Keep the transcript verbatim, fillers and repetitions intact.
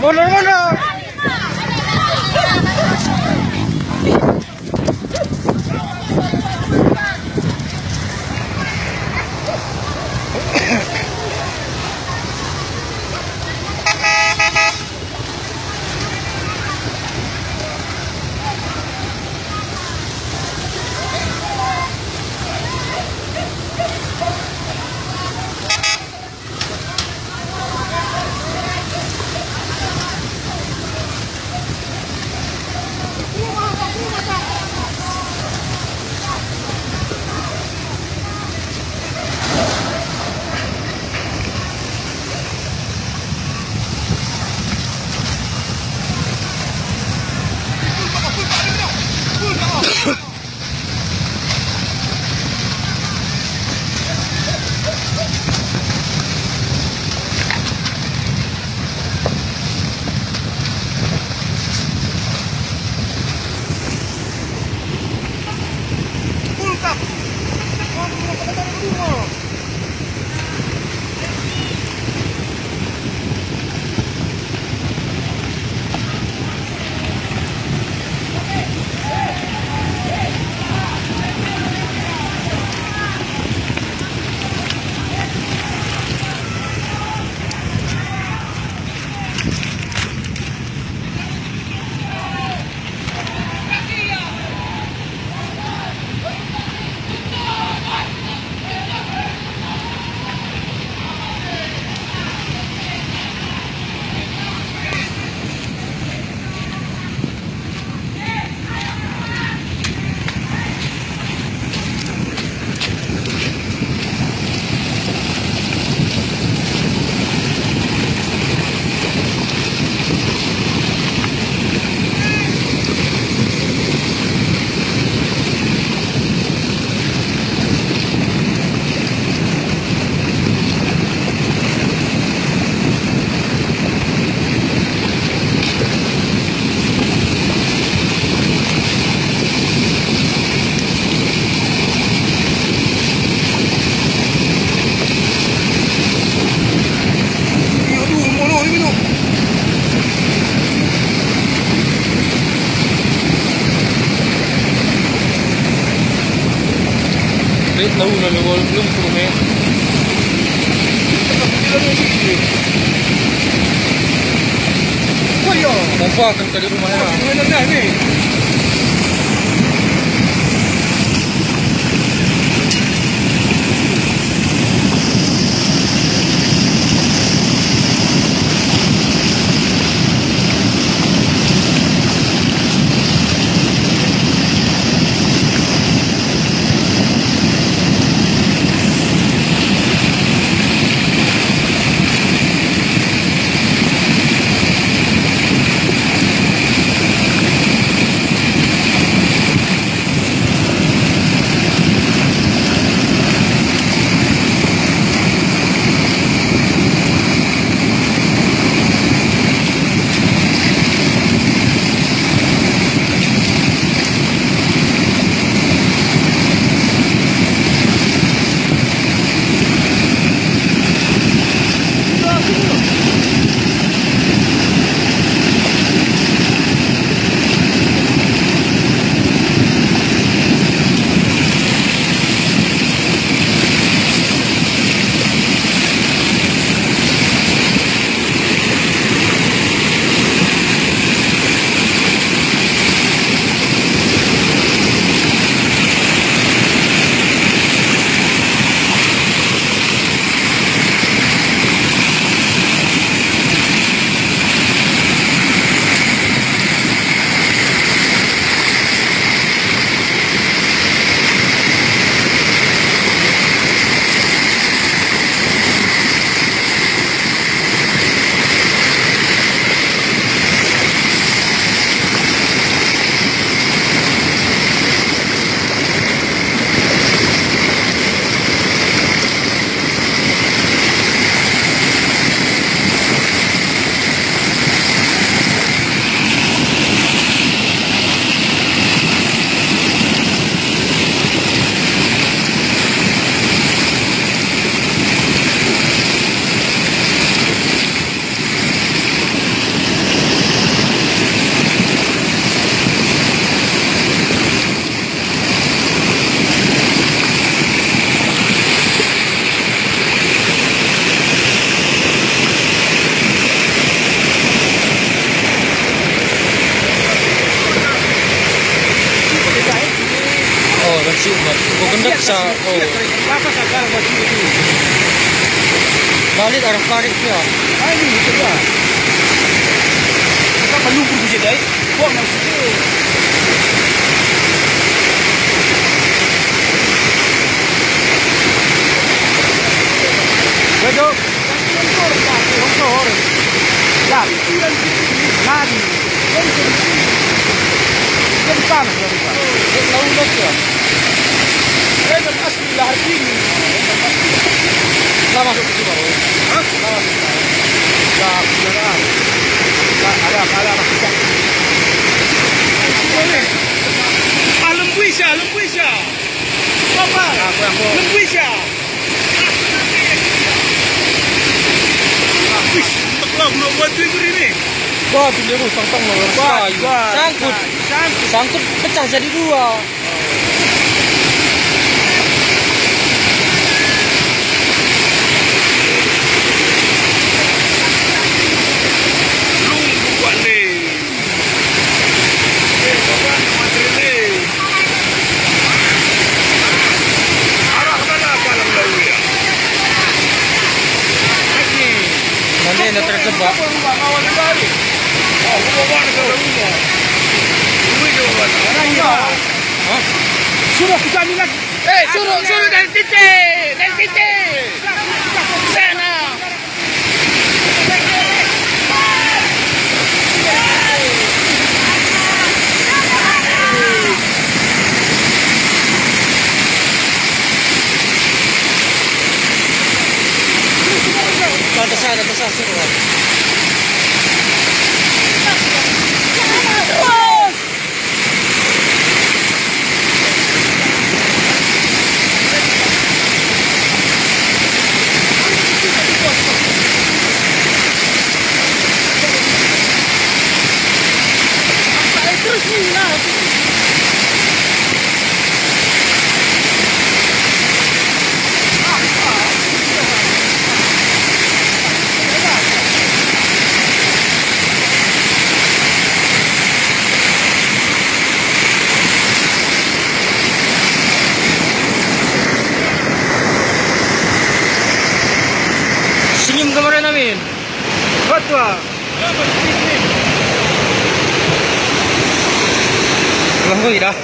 Mundur, mundur. Aduh, mono ini, no. Lit lau lalu gol belum kurung, eh. Wah, iya. Pompa kan tadi rumahnya. Rumahnya dah ni. Kau gendek sa, oh. Siap, siap, siap. Batas agak masih itu. Balik arah parit dia. Ah, ini, coba. Kita menunggu di sini, eh. Buang yang situ. Betul. Longsor. Lari. Kan panas, ya, Pak? Dia tahu, Bos, ya? Eh, dan asli lahar dingin. Lah masuk ke sini, Bos. Hah? Lah masuk. Lah, beneran. Lah, ada, ada, ada. Ah, lembuisa, lembuisa. Apa? Aku, aku. Lembuisa. Wis, entek lah guna batu itu ini. Batu dia, Bos, tang-tang lah, Bos. Batu, kayu. Batu, sangkut. Sangkut. Sangkut pecah jadi dua. Lungguh, Pak, nih. Eh, Bapak, Mas Rene. Arah mana kalang lau ya? Nanti anda terjebak. Bapak, Bapak, kawan dari. Oh, Bapak, Bapak, kawan rumah. Ini coba, Bapak. Hah? Suruh kami lagi. Eh, suruh, suruh dari situ, dari situ. Sana. Pantas ada, pantas ada. Senyum kemarin, Amin. Betul. Belum gue dah.